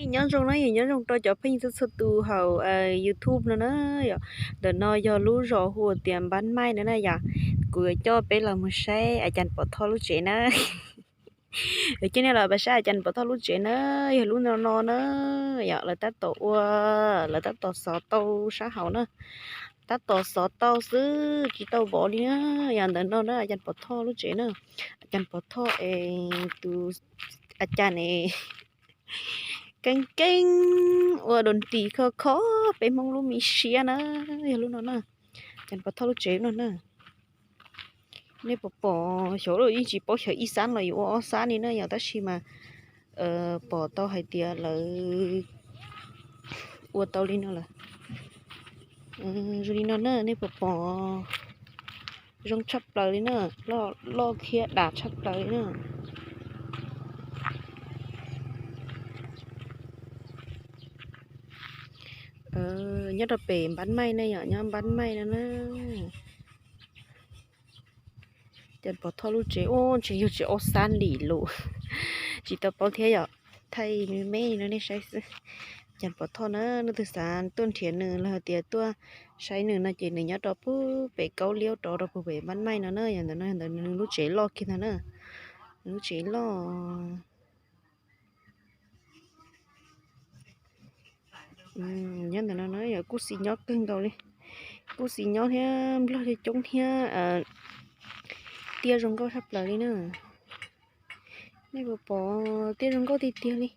Nyob zoo na, nyob zoo rau cov phooj ywg txhua txhua tus hauv YouTube no na. Yog ntawm no yog lub zos hu tias Npab Maij no na yom. Kuv yuav coj peb los mus saib A Cas Pov Thoj lub tsev na. Yog coj nej los peb saib A Cas Pov Thoj lub tsev na, yog lub no no na. Yog lawv tab tom ua, lawv tab tom xov tau sab hauv na. Tab tom xov tau xwb tsis tau vov li na. Yog ntawm no na A Cas Pov Thoj lub tsev na. A Cas Pov Thoj es tus A Cas es keeb keeb ua doo tis kho kho peb Hmoob lub me siab na. Yog lub no na, A Cas Pov Thoj lub tsev no na. Nej puas pom, xyov yeej tsis paub xyov ib xab los yuav ua ob xab li na yom, tab sis mas pom tau hais tias lawv ua tau li no lawm. Zoo li no na, nej puas pom, zoo tshaj plaws li na, loj thiab dav tshaj plaws li na. Nyob rau pem Npab Maij ne yom, nyob Npab Maij no na. Cas Pov Thoj lub tsev ua ntshe yog tsis ob xab li lus, tsis tau paub thiab yom, thaij me me no nej saib xwb. Cas Pov Thoj na, nej twg xav tuaj nrhiav nws los hais tias tuaj saib nws no ces nws nyob rau pem Kaub Liab rov rau pem Npab Maij no na, yog ntawm no ntawm nws lub tsev loj kiag ntag na, nws lub tsev loj. Nyob ntawm no na yog kuj xis nyob kawg nkaus li, kuj xis nyob thiab nplog coob thiab, tiaj zoo nkauj tshaj plaws li na. Nej puas pom, tiaj zoo nkauj tiag tiag li.